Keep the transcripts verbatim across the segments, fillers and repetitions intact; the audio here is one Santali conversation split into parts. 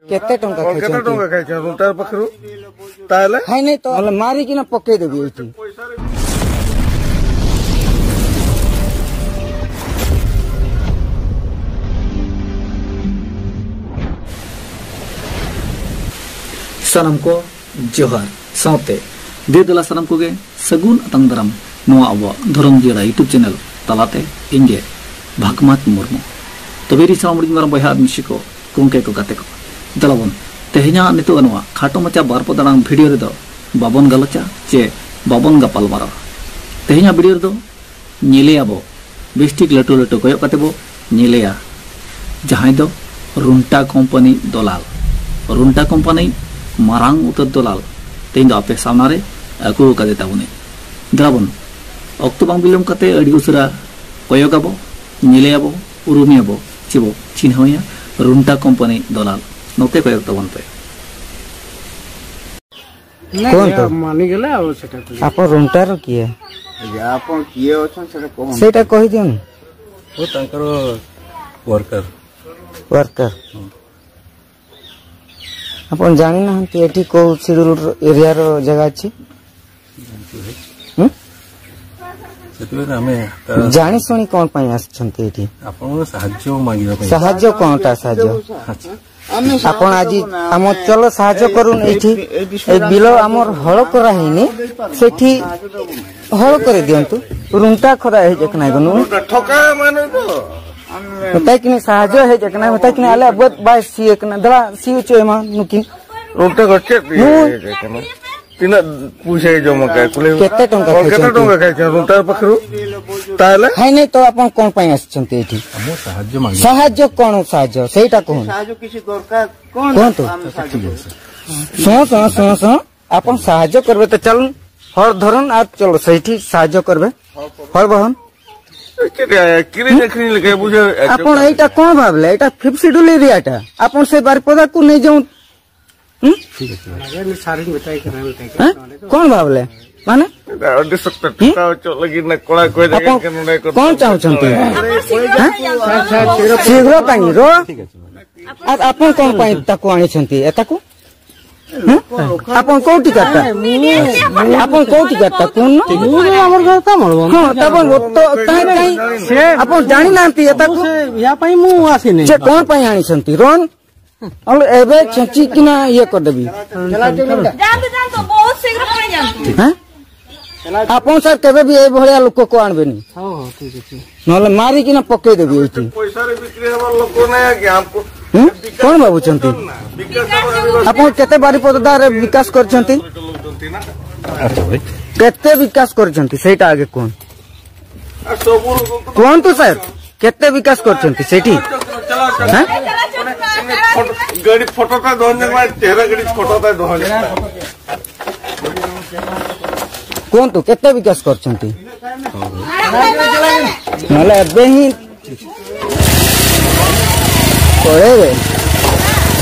କେତେ ଟଙ୍କା କଣ, କେତେ ଖାଇଛନ୍ତି? ଟଙ୍କା ଖାଇଛନ୍ତି ରୁଣ୍ଟାର ପାଖରୁ? ତାହେଲେ? ଖାଇ ନାହିଁ ତ, ହେଲେ ମାରିକିନା ପକେଇଦେବି ଏଇଠି। ᱥᱟᱱᱟᱢ ᱠᱚ ᱡᱚᱦᱟᱨ᱾ ᱥᱟᱶᱛᱮ ᱫᱮᱣ ᱫᱮᱞᱟ ᱥᱟᱱᱟᱢ ᱠᱚᱜᱮ ᱥᱟᱹᱜᱩᱱ ᱟᱛᱟᱝ ᱫᱟᱨᱟᱢ ᱱᱚᱣᱟ ᱟᱵᱚᱣᱟᱜ ᱫᱷᱚᱨᱚᱢ ᱡᱤᱭᱟᱹᱲᱟ YouTube ᱪᱮᱱᱮᱞ ᱛᱟᱞᱟᱛᱮ᱾ ᱤᱧ ᱜᱮ ᱵᱷᱟᱜᱽᱢᱟᱛ ᱢᱩᱨᱢᱩ᱾ ᱛᱚᱵᱮ ᱨᱤ ᱥᱟᱱᱟᱢ ᱦᱩᱰᱤᱧ ᱢᱟᱨᱟᱝ ᱵᱚᱭᱦᱟ ᱟᱨ ᱢᱤᱥᱤ ᱠᱚ, ᱜᱚᱢᱠᱮ ᱠᱚ, ᱜᱟᱛᱮ ᱠᱚ, ᱫᱮᱞᱟ ᱵᱚᱱ ᱛᱮᱦᱮᱧᱟᱜ ᱱᱤᱛᱚᱜ ᱱᱚᱣᱟ ᱠᱷᱟᱴᱚ ᱢᱟᱪᱷᱟ ᱵᱟᱨ ᱯᱚᱫ ᱟᱲᱟᱝ ᱵᱷᱤᱰᱤᱭᱳ ᱨᱮᱫᱚ ᱵᱟᱵᱚᱱ ᱜᱟᱞᱚᱪᱟ ᱪᱮ ᱵᱟᱵᱚᱱ ᱜᱟᱯᱟᱞ ᱢᱟᱨᱟᱣᱟ᱾ ᱛᱮᱦᱮᱧᱟᱜ ᱵᱷᱤᱰᱤᱭᱳ ᱨᱮᱫᱚ ᱧᱮᱞᱮᱭᱟᱵᱚ ᱵᱮᱥ ᱴᱷᱤᱠ ᱞᱟᱹᱴᱩ ᱞᱟᱹᱴᱩ ᱠᱚᱭᱚᱜ ᱠᱟᱛᱮ ᱵᱚ ᱧᱮᱞᱮᱭᱟ, ᱡᱟᱦᱟᱸᱭ ᱫᱚ ᱨᱩᱱᱴᱟ ᱠᱳᱢᱯᱟᱱᱤ ᱫᱚᱞᱟᱞ, ᱨᱩᱱᱴᱟ ᱠᱳᱢᱯᱟᱱᱤ ᱢᱟᱨᱟᱝ ᱩᱛᱟᱹᱨ ᱫᱚᱞᱟᱞ ᱛᱮᱦᱮᱧ ᱫᱚ ᱟᱯᱮ ᱥᱟᱢᱱᱟ ᱨᱮ ᱟᱹᱜᱩ ᱟᱠᱟᱫᱮ ᱛᱟᱵᱚᱱᱟᱭ᱾ ᱫᱮᱞᱟ ᱵᱚᱱ, ᱚᱠᱛᱚ ᱵᱟᱝ ᱵᱤᱞᱚᱢ ᱠᱟᱛᱮ ᱟᱹᱰᱤ ᱩᱥᱟᱹᱨᱟ ᱠᱚᱭᱚᱜᱟᱵᱚ, ᱧᱮᱞᱮᱭᱟᱵᱚ, ᱩᱨᱩᱢᱮᱭᱟᱵᱚ, ᱪᱮᱵᱚ ᱪᱤᱱᱦᱟᱹᱣᱮᱭᱟ ᱨᱩᱱᱴᱟ ᱠᱳᱢᱯᱟᱱᱤ ᱫᱚᱞᱟᱞ᱾ ᱱᱚᱛᱮ ᱠᱚᱭᱚᱜ ᱛᱟᱵᱚᱱ ᱯᱮ᱾ କୁହନ୍ତୁ। ମାନିଗଲେ ଆଉ ସେଟା କଲେ। ଆପଣ ରୁଣ୍ଟାର କିଏ? ଯେ ଆପଣ କିଏ ଅଛନ୍ତି ସେଟା କହନ୍ତୁ। ସେଇଟା କହିଦିଅନ୍ତୁ। ଓ ତାଙ୍କର ୱାର୍କର। ୱାର୍କର। ଆପଣ ଜାଣିନାହାନ୍ତି ଏଠି କୋଉ ସିଡ୍ୟୁଲ ଏରିଆର ଜାଗା ଅଛି? ହୁଁ? ସେଥିପାଇଁ ଆମେ ତା ଜାଣି ଶୁଣି କଣ ପାଇଁ ଆସିଛନ୍ତି ଏଠି? ଆପଣଙ୍କର ସାହାଯ୍ୟ ମାଗିବା ପାଇଁ। ସାହାଯ୍ୟ କଣଟା ସାହାଯ୍ୟ? ଆଚ୍ଛା। ଆପଣ ଆଜି ଆମ ଚଲ ସାହାଯ୍ୟ କରୁନ ଏଇଠି। ଏ ବିଲ ଆମର ହଳ କରା ହେଇନି, ସେଠି ହଳ କରି ଦିଅନ୍ତୁ। ରୁଣ୍ଟା ଖରା ହେଇଯାକ ନାଇଁ ଗନୁ। ଠକା ମାନେ ତ। ମତେ କିନି ସାହାଯ୍ୟ ହେଇଯାକ ନାଇଁ, ମତେ କିନି ଆଲେ ବହୁତ ବାଇ ସିଏ କନା ଦଲା ସିଏ ଚୋ ଏମା ନୁକି। ରୁଣ୍ଟା ଖର୍ଚ୍ଚ ମୁଁ ହେଇଯାକ ନା। ᱛᱤᱱᱟᱹᱜ ᱯᱩᱭᱥᱟᱹ ᱡᱚᱢ ᱟᱠᱟᱫ ᱠᱩᱞᱤ। କେତେ ଟଙ୍କା ᱚ, କେତେ ଖାଇଛନ୍ତି? ଟଙ୍କା ଖାଇଛନ୍ତି ରୁଣ୍ଟା ପାଖରୁ? ତାହେଲେ? ଖାଇ ନାହିଁ ତ ଆପଣ କଣ ପାଇଁ ଆସିଛନ୍ତି ଏଠି? ମୁଁ ସାହାଯ୍ୟ ମାଗିବି। ସାହାଯ୍ୟ କଣ ସାହାଯ୍ୟ? ସେଇଟା କୁହନ୍ତୁ। ସାହାଯ୍ୟ କିଛି ଦରକାର। କଣ କୁହନ୍ତୁ। ଆମେ ସାହାଯ୍ୟ କରିବୁ? ଶୁଣ, ଶୁଣ, ଶୁଣ, ଶୁଣ। ଆପଣ ସାହାଯ୍ୟ କରିବେ ତ ଚାଲୁନ। ହଳ ଧରୁନ ଆଉ ଚାଲ ସେଇଠି ସାହାଯ୍ୟ କରିବେ। ହଳ ବହନ। କିରି ଦେଖିନି ଲେଖେ ବୁଝ। ଆପଣ ଏଇଟା କଣ ଭାବିଲେ? ଏଇଟା ଫିଫ୍ଥ ସିଡ୍ୟୁଲ ଏରିଆଟା। ଆପଣ ସେ ବାରିପଦାକୁ ନେଇ ଯାଉନ୍। ହୁଁ? ଆଜ୍ଞା, ମୁଁ ସାର୍ଙ୍କୁ ଭେଟାଇ କରି ଭେଟାଇ କରି ଆଁ? କଣ ଭାବିଲେ? ମାନେ? ଅଡି ସକ୍ତ ହୁଁ? ଟକା ଚଲକି ନା କଳା କୁଆ ଆପଣ ଜାଗା କେନ ନାଇଁ କଣ ଚାହୁଁଛନ୍ତି? ଆଁ? ଶୀଘ୍ର କାହିଁକି ର? ଆ- ଆପଣ କଣ ପାଇଁ ତାକୁ ଆଣିଛନ୍ତି ଏତାକୁ? ହୁଁ? ଆପଣ କୋଉଠିକାର ତା? ଆପଣ କୋଉଠିକାର ତା? କହୁନ। ମୁଁ ବି ଆମର ଘର ତ ମୟୂରଭଞ୍ଜ। ହଁ, ତା ପାଇଁ ତ କାହିଁ କାହିଁ ସେ ଆପଣ ଜାଣିନାହାନ୍ତି ଏତାକୁ? ସେ ୟା ପାଇଁ ମୁଁ ଆସିନି। ସେ କଣ ପାଇଁ ଆଣିଛନ୍ତି? ରନ୍, ଆଉ ଏବେ ଛେଚିକିନା ଇଏ କରିଦେବି। ଯାଆନ୍ତୁ, ଯାଆନ୍ତୁ, ବହୁତ ଶୀଘ୍ର ପଳେଇ ଯାଆନ୍ତୁ। ହଁ? ଆପଣ ସାର୍ କେବେ ବି ଏଇଭଳିଆ ଲୋକକୁ ଆଣିବେନି। ହଉ, ହଉ, ଠିକ ଅଛି। ନହେଲେ ମାରିକିନା ପକେଇଦେବି ଏଇଠି। ପଇସାରେ ବିକ୍ରି ହେବାର ଲୋକ ନାହିଁ ଆଜ୍ଞା। ଆମକୁ ହୁଁ? କଣ ଭାବୁଛନ୍ତି? ବିକାଶ ଆପଣ କେତେ ବାରିପଦାରେ ବିକାଶ କରିଛନ୍ତି? କେତେ ବିକାଶ କରିଛନ୍ତି ସେଇଟା ଆଗେ କୁହନ୍ତୁ। କୁହନ୍ତୁ ସାର୍, କେତେ ବିକାଶ କରିଛନ୍ତି ସେଇଠି? ହାଁ? ଗାଡ଼ି ଫଟୋଟା ଧରନ୍ତୁ, ଚେହେରା ଗାଡ଼ି ଫଟୋଟା ଧରନ୍ତୁ। କୁହନ୍ତୁ, କେତେ ବିକାଶ କରିଛନ୍ତି? ନହେଲେ ଏବେ ହିଁ ପଳେଇବେ,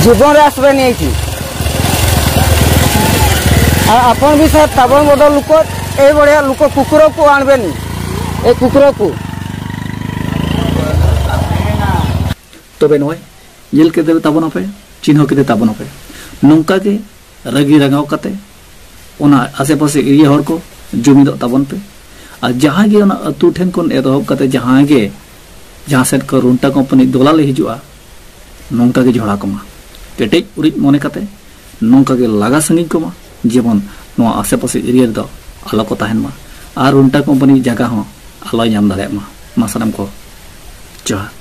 ଜୀବନରେ ଆସିବେନି ଏଇଠି। ଆଉ ଆପଣ ବି ସାର୍ ତାବନ ବଦଳ ଲୋକ, ଏଇଭଳିଆ ଲୋକ କୁକୁରକୁ ଆଣିବେନି, ଏ କୁକୁରକୁ। ᱛᱚᱵᱮ ᱱᱚᱜᱼᱚᱭ ᱧᱮᱞ ᱠᱮᱫ ᱛᱟᱵᱚᱱᱟᱯᱮ, ᱪᱤᱱᱦᱟᱹᱣ ᱠᱮᱫ ᱛᱟᱵᱚᱱᱟᱯᱮ᱾ ᱱᱚᱝᱠᱟ ᱜᱮ ᱨᱟᱹᱜᱤ ᱨᱟᱸᱜᱟᱣ ᱠᱟᱛᱮ ᱚᱱᱟ ᱟᱥᱮ ᱯᱟᱥᱮ ᱮᱨᱤᱭᱟ ᱦᱚᱲ ᱠᱚ ᱡᱩᱢᱤᱫᱚᱜ ᱛᱟᱵᱚᱱ ᱯᱮ᱾ ᱟᱨ ᱡᱟᱦᱟᱸᱭ ᱜᱮ ᱚᱱᱟ ᱟᱹᱛᱩ ᱴᱷᱮᱱ ᱠᱷᱚᱱ ᱮᱛᱚᱦᱚᱵ ᱠᱟᱛᱮ ᱡᱟᱦᱟᱸᱭ ᱜᱮ ᱡᱟᱦᱟᱸ ᱥᱮᱫ ᱠᱚ ᱨᱩᱱᱴᱟ ᱠᱳᱢᱯᱟᱱᱤ ᱫᱚᱞᱟᱞᱮ ᱦᱤᱡᱩᱜᱼᱟ, ᱱᱚᱝᱠᱟ ᱜᱮ ᱡᱷᱚᱲᱟ ᱠᱚᱢᱟ᱾ ᱠᱮᱴᱮᱡ ᱩᱨᱤᱡ ᱢᱚᱱᱮ ᱠᱟᱛᱮ ᱱᱚᱝᱠᱟ ᱜᱮ ᱞᱟᱜᱟ ᱥᱟᱺᱜᱤᱧ ᱠᱚᱢᱟ, ᱡᱮᱢᱚᱱ ᱱᱚᱣᱟ ᱟᱥᱮ ᱯᱟᱥᱮ ᱮᱨᱤᱭᱟ ᱨᱮᱫᱚ ᱟᱞᱚ ᱠᱚ ᱛᱟᱦᱮᱱ ᱢᱟ᱾ ᱟᱨ ᱨᱩᱱᱴᱟ ᱠᱳᱢᱯᱟᱱᱤ ᱡᱟᱭᱜᱟ ᱦᱚᱸ ᱟᱞᱚᱭ ᱧᱟᱢ ᱫᱟᱲᱮᱭᱟᱜ ᱢᱟ᱾ ᱢᱟ ᱥᱟᱱᱟᱢ ᱠᱚ ᱡᱚᱦᱟᱨ᱾